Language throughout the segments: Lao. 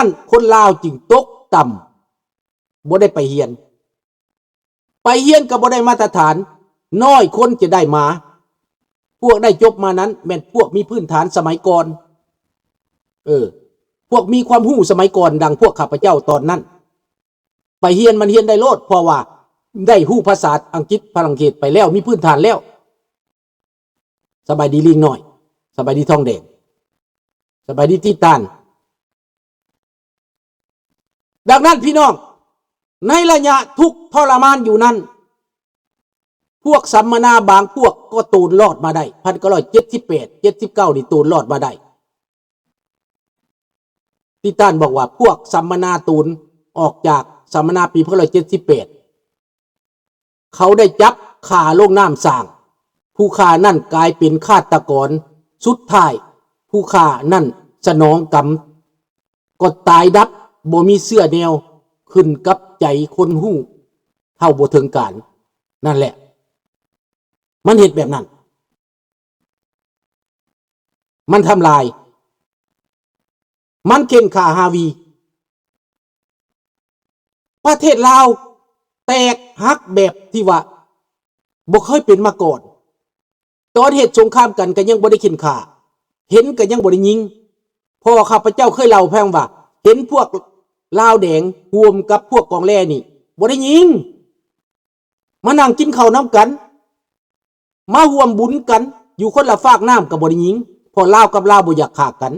ນັ້ນຄົນລາວຈຶ່ງຕົກຕ່ຳ ບໍ່ໄດ້ໄປຮຽນ ໄປຮຽນກໍບໍ່ໄດ້ມາດຕະຖານ ນ້ອຍຄົນຈະໄດ້ມາ. ພວກໄດ້ຈົບມານັ້ນແມ່ນພວກມີພື້ນຖານສະໄໝກ່ອນ ເອີ ພວກມີຄວາມຮູ້ສະໄໝກ່ອນ ດັ່ງພວກຂ້າພະເຈົ້າຕອນນັ້ນ ໄປຮຽນມັນຮຽນໄດ້ໂລດ ເພາະວ່າໄດ້ຮູ້ພາສາອັງກິດຝຣັ່ງເສດໄປແລ້ວ ມີພື້ນຖານແລ້ວ. ສະບາຍດີລີງນ້ອຍ ສະບາຍດີທອງແດງ ສະບາຍດີຕີຕານ. ດັ່ງນັ້ນພີ່ນ້ອງ ໃນໄລຍະທຸກທໍລະມານຢູ່ນັ້ນ ພວກສຳມະນາບາງພວກກໍໂຕນລອດມາໄດ້ ພັນເກົ້າຮ້ອຍເຈັດສິບແປດ ເຈັດສິບເກົ້ານີ້ໂຕນລອດມາໄດ້. ຕິຕານບອກວ່າ ພວກສຳມະນາໂຕນອອກຈາກສຳມະນາປີພັນເກົ້າຮ້ອຍເຈັດສິບແປດ ເຂົາໄດ້ຈັບຂ້າລົງນ້ຳສ້າງ ຜູ້ຂ້ານັ້ນກາຍເປັນຄາດຕະກອນ ສຸດທ້າຍຜູ້ຂ້ານັ້ນສະໜອງກຳ ກໍຕາຍດັບ ບໍ່ມີເຊື້ອແນວ ຂຶ້ນກັບໃຈຄົນຮູ້ເທົ່າບໍ່ເຖິງການ ນັ້ນແຫຼະ ມັນເຮັດແບບນັ້ນ. ມັນທຳລາຍ ມັນເຄັ່ງຂ້າຮາວີ ປະເທດລາວແຕກຫັກແບບທີ່ວ່າບໍ່ເຄີຍເປັນມາກ່ອນ. ຕອນເຮັດສົງຄາມກັນກໍຍັງບໍ່ໄດ້ເຄັ່ງຂ້າ ເຫັນກໍຍັງບໍ່ໄດ້ຍິງ. ເພາະຂ້າພະເຈົ້າເຄີຍເລົ່າໃຫ້ຟັງວ່າ ເຫັນພວກລາວແດງຮ່ວມກັບພວກກອງແລນີ້ ບໍ່ໄດ້ຍິງ. ມານັ່ງກິນເຂົ້ານຳກັນ ມາຮ່ວມບຸນກັນ ຢູ່ຄົນລະຟາກນ້ຳກໍບໍ່ໄດ້ຍິງ ເພາະລາວກັບລາວບໍ່ຢາກຂ້າກັນ.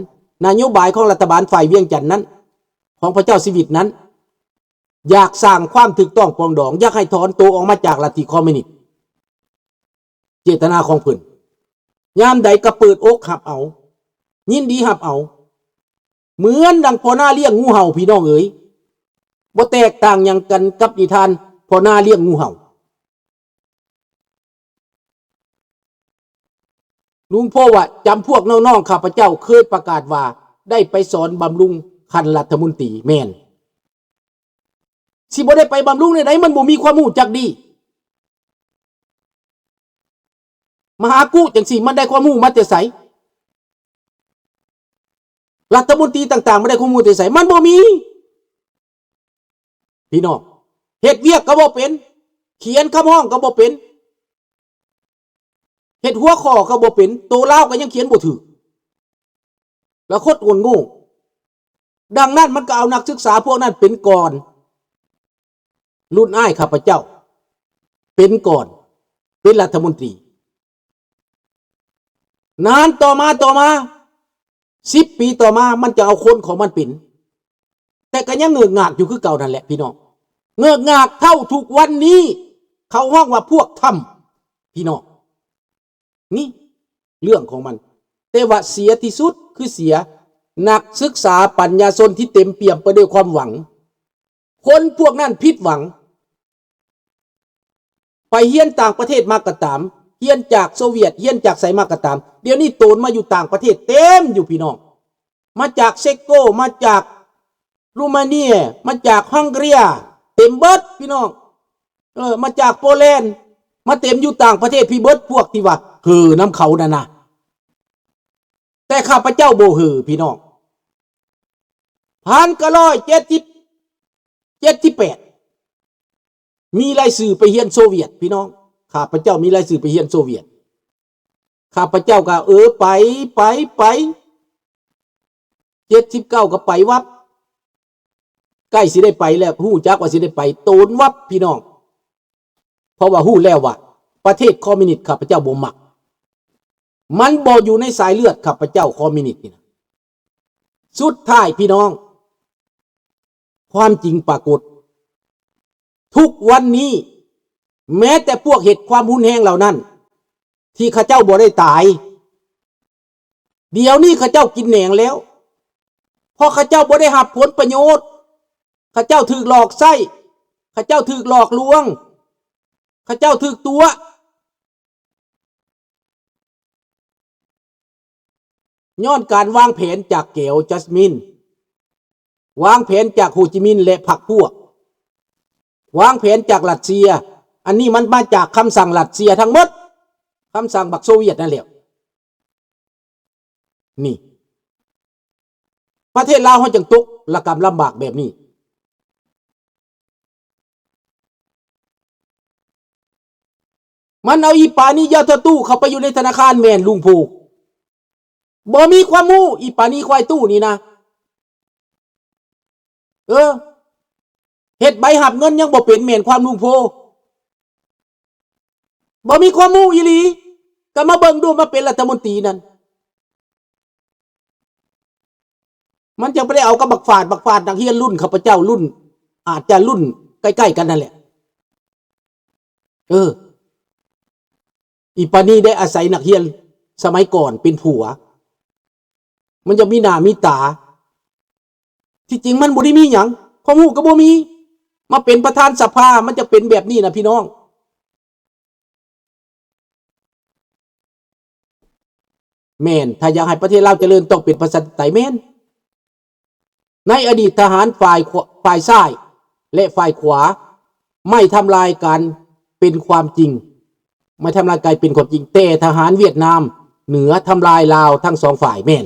ນະໂຍບາຍຂອງລັດຖະບານຝ່າຍວຽງຈັນນັ້ນ ຂອງພະເຈົ້າຊີວິດນັ້ນ ຢາກສ້າງຄວາມຖືກຕ້ອງປອງດອງ ຢາກໃຫ້ຖອນໂຕອອກມາຈາກລັດທິຄອມມິວນິດ. ເຈດຕະນາຂອງເພິ່ນ ຍາມໃດກໍເປີດອົກຮັບເອົາ ຍິນດີຮັບເອົາ ເໝືອນດັ່ງພໍ່ນາລ້ຽງງູເຫົ່າ ພີ່ນ້ອງເອີຍ ບໍ່ແຕກຕ່າງຫຍັງກັນກັບນິທານພໍ່ນາລ້ຽງງູເຫົ່າ. ລຸງໂພວ່າ ຈຳພວກນ້ອງໆ ຂ້າພະເຈົ້າເຄີຍປະກາດວ່າ ໄດ້ໄປສອນບຳລຸງຂັ້ນລັດຖະມົນຕີ ແມ່ນ ຊິບໍ່ໄດ້ໄປບຳລຸງແນວໃດ ມັນບໍ່ມີຄວາມຮູ້ຈັກດີ. ມະຫາກຸຈັ່ງຊີ້ ມັນໄດ້ຄວາມຮູ້ມາແຕ່ໃສ? ລັດຖະມົນຕີຕ່າງໆ ມັນໄດ້ຄວາມຮູ້ແຕ່ໃສ? ມັນບໍ່ມີ ພີ່ນ້ອງ. ເຮັດວຽກກໍບໍ່ເປັນ ຂຽນຄຳຮ້ອງກໍບໍ່ເປັນ ເຮັດຫົວຂໍ້ກໍບໍ່ເປັນ ໂຕລາວກໍຍັງຂຽນບໍ່ຖືກ ລະຄົດງົນໂງ່. ດັ່ງນັ້ນມັນກໍເອົານັກສຶກສາພວກນັ້ນເປັນກ່ອນ ລຸ້ນອ້າຍຂ້າພະເຈົ້າເປັນກ່ອນ ເປັນລັດຖະມົນຕີ. ນານຕໍ່ມາ ຕໍ່ມາ ສິບປີຕໍ່ມາ ມັນຈະເອົາຄົນຂອງມັນເປັນ ແຕ່ກໍຍັງເງີກງາກຢູ່ຄືເກົ່ານັ້ນແຫຼະ ພີ່ນ້ອງ. ເງີກງາກເທົ່າທຸກວັນນີ້ ເຂົາຮ້ອງວ່າພວກທຳ ພີ່ນ້ອງ. ນີ້ເລື່ອງຂອງມັນ. ແຕ່ວ່າເສຍທີ່ສຸດຄືເສຍນັກສຶກສາປັນຍາຊົນທີ່ເຕັມປ່ຽມໄປດ້ວຍຄວາມຫວັງ. ຄົນພວກນັ້ນຜິດຫວັງ. ໄປຮຽນຕ່າງປະເທດມາກໍຕາມ, ຮຽນຈາກໂຊວຽດ, ຮຽນຈາກໃສມາກໍຕາມ, ດຽວນີ້ໂຕນມາຢູ່ຕ່າງປະເທດເຕັມຢູ່ ພີ່ນ້ອງ. ມາຈາກເຊັກໂກ, ມາຈາກໂຣມາເນຍ, ມາຈາກຮັງເກເຣຍ, ເຕັມເບິດ ພີ່ນ້ອງ. ເອີ ມາຈາກໂປແລນ, ມາເຕັມຢູ່ຕ່າງປະເທດພີ້ເບິດ ພວກທີ່ວ່າເຫີນຳເຂົານັ້ນນະ. ແຕ່ຂ້າພະເຈົ້າບໍ່ເຫີ ພີ່ນ້ອງ. ພັນເກົ້າຮ້ອຍເຈັດສິບ ເຈັດສິບແປດ ມີລາຍຊື່ໄປຮຽນໂຊວຽດ ພີ່ນ້ອງ. ຂ້າພະເຈົ້າມີລາຍຊື່ໄປຮຽນໂຊວຽດ. ຂ້າພະເຈົ້າກໍ ເອີ ໄປ ໄປ ໄປ. ເຈັດສິບເກົ້າກໍໄປວັບ. ໃກ້ຊິໄດ້ໄປແລ້ວ, ຮູ້ຈັກວ່າຊິໄດ້ໄປ, ໂຕນວັບ ພີ່ນ້ອງ. ເພາະວ່າຮູ້ແລ້ວວ່າປະເທດຄອມມິວນິດຂ້າພະເຈົ້າບໍ່ມັກ. ມັນບໍ່ຢູ່ໃນສາຍເລືອດຂ້າພະເຈົ້າ ຄອມມິວນິດນີ້ນະ. ສຸດທ້າຍ ພີ່ນ້ອງ, ຄວາມຈິງປາກົດ. ທຸກວັນນີ້ ແມ້ແຕ່ພວກເຮັດຄວາມຮຸນແຮງເຫຼົ່ານັ້ນ ທີ່ເຂົາເຈົ້າບໍ່ໄດ້ຕາຍ, ດຽວນີ້ເຂົາເຈົ້າກິນແໜງແລ້ວ, ເພາະເຂົາເຈົ້າບໍ່ໄດ້ຮັບຜົນປະໂຫຍດ, ເຂົາເຈົ້າຖືກຫຼອກໃຊ້, ເຂົາເຈົ້າຖືກຫຼອກລວງ, ເຂົາເຈົ້າຖືກຕົວະ. ຍ້ອນການວາງແຜນຈາກແກວຈັສມິນ, ວາງແຜນຈາກໂຮຈິມິນ ແລະ ພັກພວກ, ວາງແຜນຈາກຣັດເຊຍ. ອັນນີ້ມັນມາຈາກຄຳສັ່ງຣັດເຊຍທັງໝົດ, ຄຳສັ່ງບັກໂຊວຽດນັ້ນແຫຼະ. ນີ້ ປະເທດລາວເຮົາຈັ່ງຕົກລະກຳລຳບາກແບບນີ້. ມັນເອົາອີປານີຢາໂຕຕູ້ເຂົ້າໄປຢູ່ໃນທະນາຄານແມ່ນລຸງໂພ. ບໍ່ມີຄວາມຮູ້ ອີປານີຄວາຍຕູ້ນີ້ນະ. ເອີ ເຮັດໃບຮັບເງິນຍັງບໍ່ເປັນ ແມ່ນຄວາມລຸງໂພ. ບໍ່ມີຄວາມຮູ້ອີ່ຫຼີ ກໍມາເບິ່ງດູ ມາເປັນລັດຖະມົນຕີນັ້ນ. ມັນຈະໄປໄດ້ເອົາກັບບັກຝາດ ບັກຝາດນັກຮຽນລຸ້ນຂ້າພະເຈົ້າ ລຸ້ນ ອາດຈະລຸ້ນໃກ້ໆກັນນັ້ນແຫຼະ. ເອີ ອີປານີໄດ້ອາໄສນັກຮຽນສະໄໝກ່ອນເປັນຜົວ ມັນຈະມີໜ້າມີຕາ. ທີ່ຈິງມັນບໍ່ໄດ້ມີຫຍັງ ຄວາມຮູ້ກໍບໍ່ມີ ມາເປັນປະທານສະພາ ມັນຈະເປັນແບບນີ້ນະພີ່ນ້ອງ. ແມ່ນ ຖ້າຢາກໃຫ້ປະເທດລາວຈະເລີນ ຕ້ອງເປັນປະຊາທິປະໄຕ ແມ່ນ. ໃນອະດີດທະຫານຝ່າຍຂວາ ຝ່າຍຊ້າຍ ແລະ ຝ່າຍຂວາ ໄມ່ທຳລາຍການເປັນຄວາມຈິງ ໄມ່ທຳລາຍການເປັນຄວາມຈິງ ແຕ່ທະຫານຫວຽດນາມເໜືອທຳລາຍລາວທັງສອງຝ່າຍ ແມ່ນ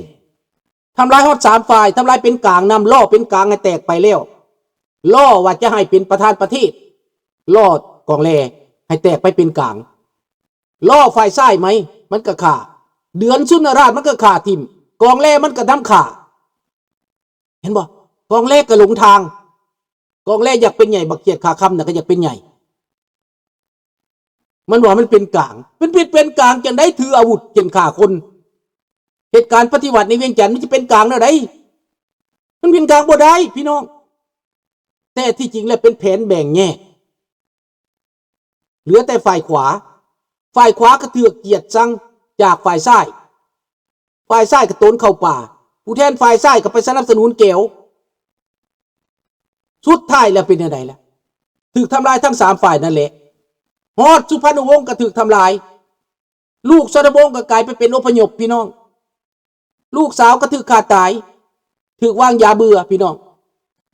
ທຳລາຍຮອດສາມຝ່າຍ ທຳລາຍເປັນກາງນຳ ລໍ້ເປັນກາງໃຫ້ແຕກໄປແລ້ວ ລໍ້ວ່າຈະໃຫ້ເປັນປະທານປະເທດ ລໍ້ກອງແລໃຫ້ແຕກໄປເປັນກາງ ລໍ້ຝ່າຍຊ້າຍໄໝ ມັນກໍຂ້າ ເດືອນສຸນນະລາດມັນກໍຂ້າຖິ້ມ ກອງແລມັນກໍນຳຂ້າ ເຫັນບໍ່? ກອງແລກໍຫຼົງທາງ ກອງແລຢາກເປັນໃຫຍ່ ບັກຂຽດຂາຄຳນະກໍຢາກເປັນໃຫຍ່ ມັນວ່າມັນເປັນກາງ ເປັນ ເປັນ ເປັນກາງຈັ່ງໃດ ຖືອາວຸດເຂັນຂ້າຄົນ ເຮັດການປະຕິວັດໃນວຽງຈັນ ມັນຈະເປັນກາງແນວໃດ? ມັນເປັນກາງບໍ່ໄດ້ພີ່ນ້ອງ ແຕ່ທີ່ຈິງແລ້ວເປັນແຜນແບ່ງແຍກ ເຫຼືອແຕ່ຝ່າຍຂວາ ຝ່າຍຂວາກະຖືກກຽດຊັງຈາກຝ່າຍຊ້າຍ ຝ່າຍຊ້າຍກະໂຕນເຂົ້າປ່າ ຜູ້ແທນຝ່າຍຊ້າຍກະໄປສະໜັບສະໜູນແກວ ສຸດທ້າຍແລ້ວເປັນແນວໃດລະ? ຖືກທຳລາຍທັງສາມຝ່າຍນັ້ນແຫຼະ ຮອດສຸພັນນະວົງກະຖືກທຳລາຍ ລູກສຸພັນນະວົງກະກາຍໄປເປັນອົບພະຍົບພີ່ນ້ອງ ລູກສາວກະຖືກຂ້າຕາຍ ຖືກວາງຢາເບື່ອພີ່ນ້ອງ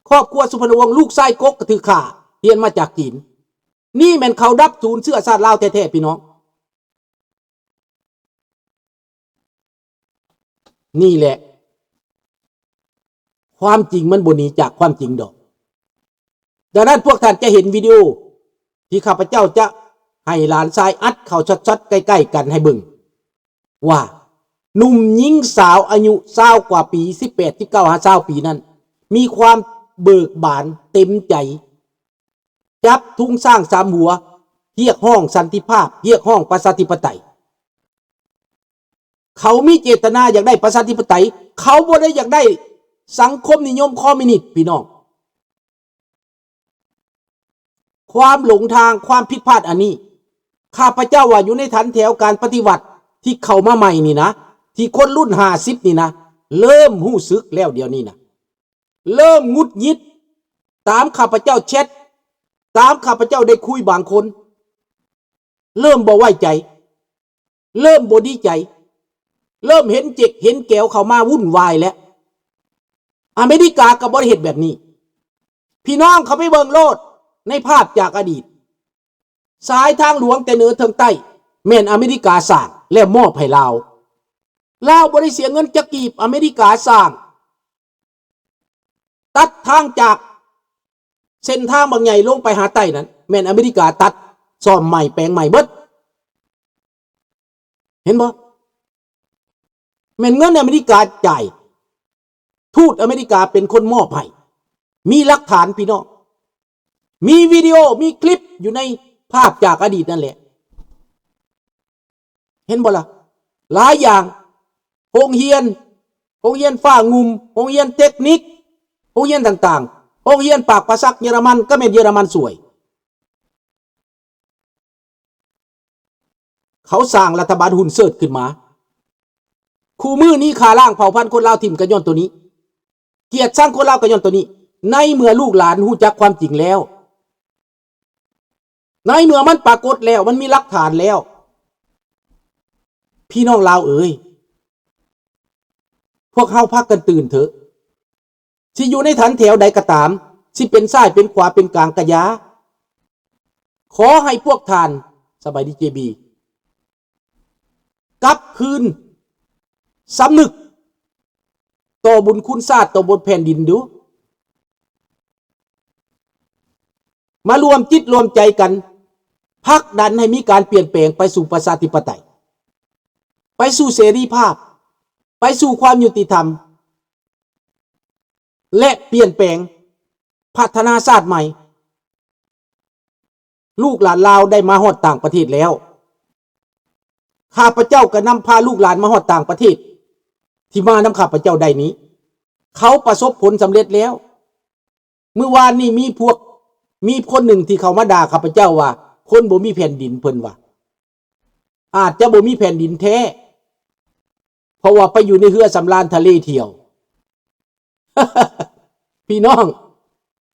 ຄອບຄົວສຸພັນນະວົງ ລູກຊາຍກົກກະຖືກຂ້າ ຮຽນມາຈາກຈີນ ນີ້ແມ່ນເຂົາດັບສູນເຊື້ອຊາດລາວແທ້ໆພີ່ນ້ອງ. ນີ້ແຫຼະ ຄວາມຈິງມັນບໍ່ໜີຈາກຄວາມຈິງດອກ. ດັ່ງນັ້ນພວກທ່ານຈະເຫັນວິດີໂອທີ່ຂ້າພະເຈົ້າຈະໃຫ້ຫຼານຊາຍອັດເຂົ້າຊັດໆໃກ້ໆກັນໃຫ້ເບິ່ງວ່າ ໜຸ່ມຍິງສາວອາຍຸຊາວກວ່າປີ ສິບແປດ ສິບເກົ້າ ຫາ ຊາວປີນັ້ນ ມີຄວາມເບີກບານເຕັມໃຈ ຈັບທຸງຊ້າງສາມຫົວ ຮຽກຮ້ອງສັນຕິພາບ ຮຽກຮ້ອງປະຊາທິປະໄຕ. ເຂົາມີເຈດຕະນາຢາກໄດ້ປະຊາທິປະໄຕ ເຂົາບໍ່ໄດ້ຢາກໄດ້ສັງຄົມນິຍົມຄອມມິວນິດ ພີ່ນ້ອງ. ຄວາມຫຼົງທາງ ຄວາມຜິດພາດອັນນີ້ ຂ້າພະເຈົ້າວ່າຢູ່ໃນຖັນແຖວການປະຕິວັດທີ່ເຂົ້າມາໃໝ່ນີ້ນະ ທີ່ຄົນລຸ້ນຫ້າສິບນີ້ນະ ເລີ່ມຮູ້ສຶກແລ້ວດຽວນີ້ນະ ເລີ່ມຫງຸດຫງິດ ຕາມຂ້າພະເຈົ້າແຊັດ ຕາມຂ້າພະເຈົ້າໄດ້ຄຸຍບາງຄົນ ເລີ່ມບໍ່ໄວ້ໃຈ ເລີ່ມບໍ່ດີໃຈ ເລີ່ມເຫັນເຈັກເຫັນແກວເຂົ້າມາວຸ່ນວາຍແລ້ວ. ອາເມລິກາກໍບໍ່ໄດ້ເຮັດແບບນີ້. ພີ່ນ້ອງເຂົ້າໄປເບິ່ງໂລດ ໃນພາບຈາກອະດີດ ສາຍທາງຫຼວງແຕ່ເໜືອເຖິງໃຕ້ ແມ່ນອາເມລິກາສ້າງ ແລະ ມອບໃຫ້ລາວ. ລາວບໍ່ໄດ້ເສຍເງິນຈັກກີບ ອາເມລິກາສ້າງ. ຕັດທາງຈາກເສັ້ນທາງບັກໃຫຍ່ລົງໄປຫາໃຕ້ນັ້ນ ແມ່ນອາເມລິກາຕັດ ສ້ອມໃໝ່ແປງໃໝ່ເບິດ. ເຫັນບໍ່? ແມ່ນເງິນອາເມລິກາຈ່າຍ ທູດອາເມລິກາເປັນຄົນມອບໃຫ້ ມີຫຼັກຖານພີ່ນ້ອງ ມີວິດີໂອ ມີຄລິບຢູ່ໃນພາບຈາກອະດີດນັ້ນແຫຼະ. ເຫັນບໍ່ລະ? ຫຼາຍຢ່າງ ໂຮງຮຽນ ໂຮງຮຽນຟ້າງຸ່ມ ໂຮງຮຽນເຕັກນິກ ໂຮງຮຽນຕ່າງໆ ໂຮງຮຽນປາກປາສັກເຢຍລະມັນ ກໍແມ່ນເຢຍລະມັນຊ່ວຍ. ເຂົາສ້າງລັດຖະບານຫຸ້ນເຊີດຂຶ້ນມາ. ຄູ່ມື້ນີ້ຂ້າລ້າງເຜົ່າພັນຄົນລາວຖິ້ມກໍຍ້ອນໂຕນີ້. ກຽດຊັງຄົນລາວກໍຍ້ອນໂຕນີ້. ໃນເມື່ອລູກຫຼານຮູ້ຈັກຄວາມຈິງແລ້ວ ໃນເມື່ອມັນປາກົດແລ້ວ ມັນມີຫຼັກຖານແລ້ວ ພີ່ນ້ອງລາວເອີຍ ພວກເຮົາພາກັນຕື່ນເຖາະ. ຊິຢູ່ໃນຖັນແຖວໃດກໍຕາມ ຊິເປັນຊ້າຍເປັນຂວາເປັນກາງກະຢ່າ ຂໍໃຫ້ພວກທ່ານ ສະບາຍດີ ເຈບີ ກັບຄືນສຳນຶກ ຕໍ່ບຸນຄຸນຊາດ ຕໍ່ບົດແຜ່ນດິນດູ. ມາລວມຈິດລວມໃຈກັນ ຜັກດັນໃຫ້ມີການປ່ຽນແປງໄປສູ່ປະຊາທິປະໄຕ, ໄປສູ່ເສລີພາບ, ໄປສູ່ຄວາມຍຸຕິທຳ ແລະ ປ່ຽນແປງ ພັດທະນາຊາດໃໝ່. ລູກຫຼານລາວໄດ້ມາຮອດຕ່າງປະເທດແລ້ວ. ຂ້າພະເຈົ້າກໍນຳພາລູກຫຼານມາຮອດຕ່າງປະເທດ ທີ່ມານຳຂ້າພະເຈົ້າໄດ້ນີ້ ເຂົາປະສົບຜົນສຳເລັດແລ້ວ. ມື້ວານນີ້ມີພວກ ມີຄົນໜຶ່ງທີ່ເຂົ້າມາດ່າຂ້າພະເຈົ້າວ່າ ຄົນບໍ່ມີແຜ່ນດິນ ເພິ່ນວ່າ ອາດຈະບໍ່ມີແຜ່ນດິນແທ້ ເພາະວ່າໄປຢູ່ໃນເຮືອສຳລານທະເລທ່ຽວ. ພີ່ນ້ອງ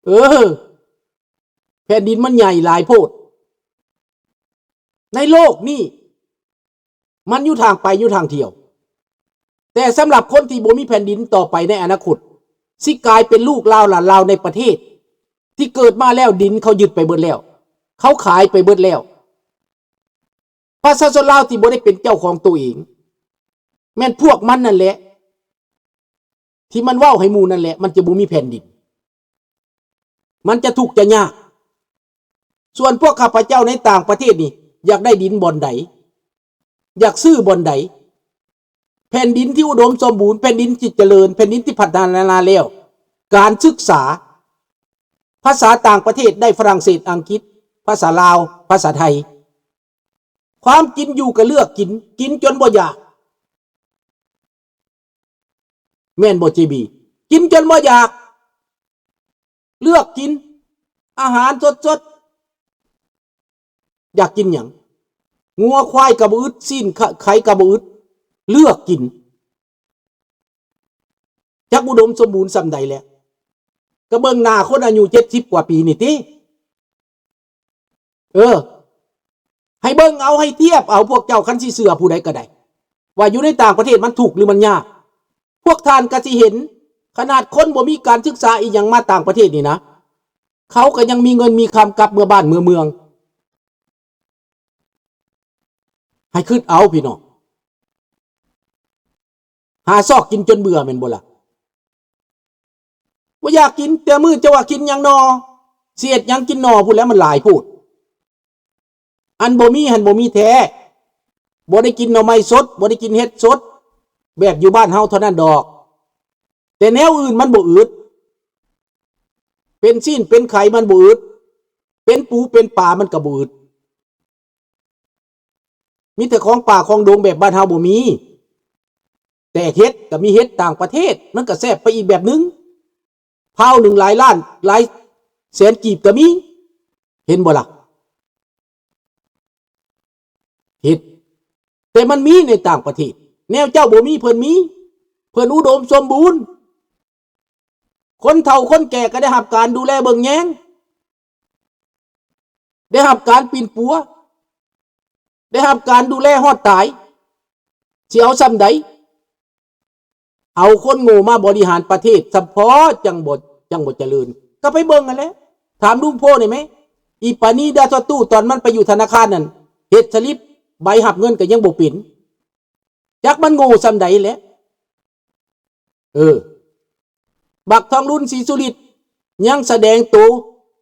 ເອີ ແຜ່ນດິນມັນໃຫຍ່ຫຼາຍໂພດ. ໃນໂລກນີ້ ມັນຢູ່ທາງໄປ ຢູ່ທາງທ່ຽວ. ແຕ່ສຳລັບຄົນທີ່ບໍ່ມີແຜ່ນດິນຕໍ່ໄປໃນອະນາຄົດ ຊິກາຍເປັນລູກລາວຫຼານລາວໃນປະເທດທີ່ເກີດມາແລ້ວ ດິນເຂົາຍຶດໄປເບິດແລ້ວ, ເຂົາຂາຍໄປເບິດແລ້ວ. ປະຊາຊົນລາວທີ່ບໍ່ໄດ້ເປັນເຈົ້າຂອງໂຕເອງ ແມ່ນພວກມັນນັ້ນແຫຼະ ທີ່ມັນເວົ້າໃຫ້ໝູ່ນັ້ນແຫຼະ ມັນຈະບໍ່ມີແຜ່ນດິນ ມັນຈະທຸກຈະຍາກ. ສ່ວນພວກຂ້າພະເຈົ້າໃນຕ່າງປະເທດນີ້ ຢາກໄດ້ດິນບ່ອນໃດ? ຢາກຊື້ບ່ອນໃດ? ແຜ່ນດິນທີ່ອຸດົມສົມບູນ, ແຜ່ນດິນທີ່ຈະເລີນ, ແຜ່ນດິນທີ່ພັດທະນາແລ້ວ, ການສຶກສາ, ພາສາຕ່າງປະເທດ ໄດ້ຝຣັ່ງເສດ, ອັງກິດ, ພາສາລາວ, ພາສາໄທ. ຄວາມກິນຢູ່ກໍເລືອກກິນ, ກິນຈົນບໍ່ຢາກ. ແມ່ນບໍ່ ເຈບີ? ກິນຈົນບໍ່ຢາກ, ເລືອກກິນອາຫານສົດໆ. ຢາກກິນຫຍັງ? ງົວຄວາຍກໍບໍ່ອຶດ, ຊີ້ນໄກ່ກໍບໍ່ອຶດ, ເລືອກກິນ. ຈັກອຸດົມສົມບູນສ່ຳໃດແລ້ວ? ກໍເບິ່ງໜ້າຄົນອາຍຸເຈັດສິບກວ່າປີນີ້ຕິ. ເອີ ໃຫ້ເບິ່ງເອົາ, ໃຫ້ທຽບເອົາ, ພວກເຈົ້າຄັນຊິເຊື່ອຜູ້ໃດກໍໄດ້ ວ່າຢູ່ໃນຕ່າງປະເທດມັນທຸກຫຼືມັນຍາກ. ພວກທ່ານກໍຊິເຫັນ, ຂະໜາດຄົນບໍ່ມີການສຶກສາອີ່ຫຍັງມາຕ່າງປະເທດນີ້ນະ, ເຂົາກໍຍັງມີເງິນມີຄຳກັບເມືອບ້ານເມືອເມືອງ. ໃຫ້ຄິດເອົາພີ່ນ້ອງ. ຫາຊອກກິນຈົນເບື່ອແມ່ນບໍ່ລະ? ບໍ່ຢາກກິນ, ແຕ່ມື້ເຈົ້າວ່າກິນຫຍັງນໍ? ຊິເຮັດຫຍັງກິນນໍ? ພຸ້ນແຫຼະ ມັນຫຼາຍໂພດ. ອັນບໍ່ມີຫັ້ນບໍ່ມີແທ້. ບໍ່ໄດ້ກິນໜໍ່ໄມ້ສົດ, ບໍ່ໄດ້ກິນເຫັດສົດ ແບບຢູ່ບ້ານເຮົາເທົ່ານັ້ນດອກ. ແຕ່ແນວອື່ນມັນບໍ່ອຶດ. ເປັນຊີ້ນເປັນໄຂ່ມັນບໍ່ອຶດ. ເປັນປູເປັນປາມັນກໍບໍ່ອຶດ. ມີແຕ່ຂອງປ່າຂອງດົງແບບບ້ານເຮົາບໍ່ມີ. ແຕ່ເຫັດກໍມີເຫັດຕ່າງປະເທດ, ມັນກໍແຊບໄປອີກແບບໜຶ່ງ. ພາວໜຶ່ງຫຼາຍລ້ານ, ຫຼາຍແສນກີບກໍມີ. ເຫັນບໍ່ລະ? ເຫັດ. ແຕ່ມັນມີໃນຕ່າງປະເທດ. ແນວເຈົ້າບໍ່ມີ, ເພິ່ນມີ. ເພິ່ນອຸດົມສົມບູນ. ຄົນເຖົ້າຄົນແກ່ກໍໄດ້ຮັບການດູແລເບິ່ງແຍງ. ໄດ້ຮັບການປິ່ນປົວ, ໄດ້ຮັບການດູແລຮອດຕາຍ. ຊິເອົາສ່ຳໃດ? ເອົາຄົນໂງ່ມາບໍລິຫານປະເທດສະເພາະ ຈັ່ງບໍ່, ຈັ່ງບໍ່ຈະເລີນ. ກໍໄປເບິ່ງຫັ້ນແຫຼະ. ຖາມລຸງໂພໄດ້ໄໝ? ອີປານີດາຊະຕູ້ ຕອນມັນໄປຢູ່ທະນາຄານນັ້ນ, ເຮັດສະລິບໃບຮັບເງິນກໍຍັງບໍ່ເປັນ. ຈັກມັນໂງ່ສ່ຳໃດແຫຼະ. ເອີ ບັກທອງລຸນ ສີສຸລິດ ຍັງສະແດງໂຕ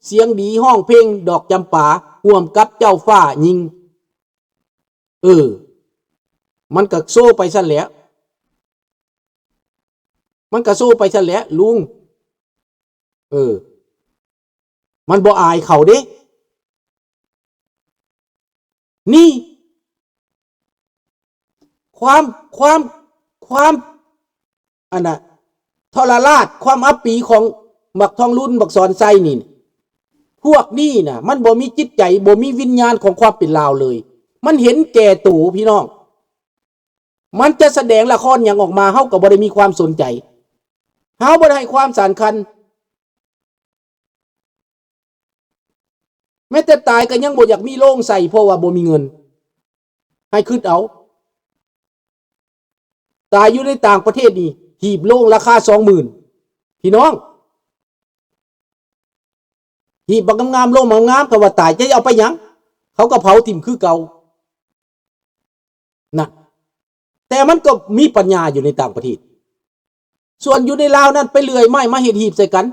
ສຽງດີ ຮ້ອງເພງດອກຈຳປາ ຮ່ວມກັບເຈົ້າຟ້າຍິງ. ເອີ ມັນກະໂຊໄປຊັ້ນແຫຼະ, ມັນກະໂຊໄປຊັ້ນແຫຼະລຸງ. ເອີ ມັນບໍ່ອາຍເຂົາເດ້. ນີ້ ຄວາມ, ຄວາມ, ຄວາມ ອັນນ່າ ທໍລະລາດ, ຄວາມອັບປີຂອງບັກທອງລຸນ, ບັກສອນໄຊນີ້. ພວກນີ້ນະ ມັນບໍ່ມີຈິດໃຈ, ບໍ່ມີວິນຍານຂອງຄວາມເປັນລາວເລີຍ. ມັນເຫັນແກ່ໂຕ, ພີ່ນ້ອງ. ມັນຈະສະແດງລະຄອນຫຍັງອອກມາ ເຮົາກໍບໍ່ໄດ້ມີຄວາມສົນໃຈ, ເຮົາບໍ່ໄດ້ໃຫ້ຄວາມສຳຄັນ. ແມ້ແຕ່ຕາຍກໍຍັງບໍ່ຢາກມີໂລງໃສ່ ເພາະວ່າບໍ່ມີເງິນ. ໃຫ້ຄິດເອົາ, ຕາຍຢູ່ໃນຕ່າງປະເທດນີ້ ຫີບໂລງລາຄາສອງໝື່ນ ພີ່ນ້ອງ. ຫີບບັກງາມໆ ໂລງງາມໆ ກໍວ່າຕາຍ, ຈະເອົາໄປຫຍັງ? ເຂົາກໍເຜົາຖິ້ມຄືເກົ່າ. ນະ ແຕ່ມັນກໍມີປັນຍາຢູ່ໃນຕ່າງປະເທດ. ສ່ວນຢູ່ໃນລາວນັ້ນ ໄປເລື່ອຍໄມ້ມາເຮັດຮີບໃສ່ກັນ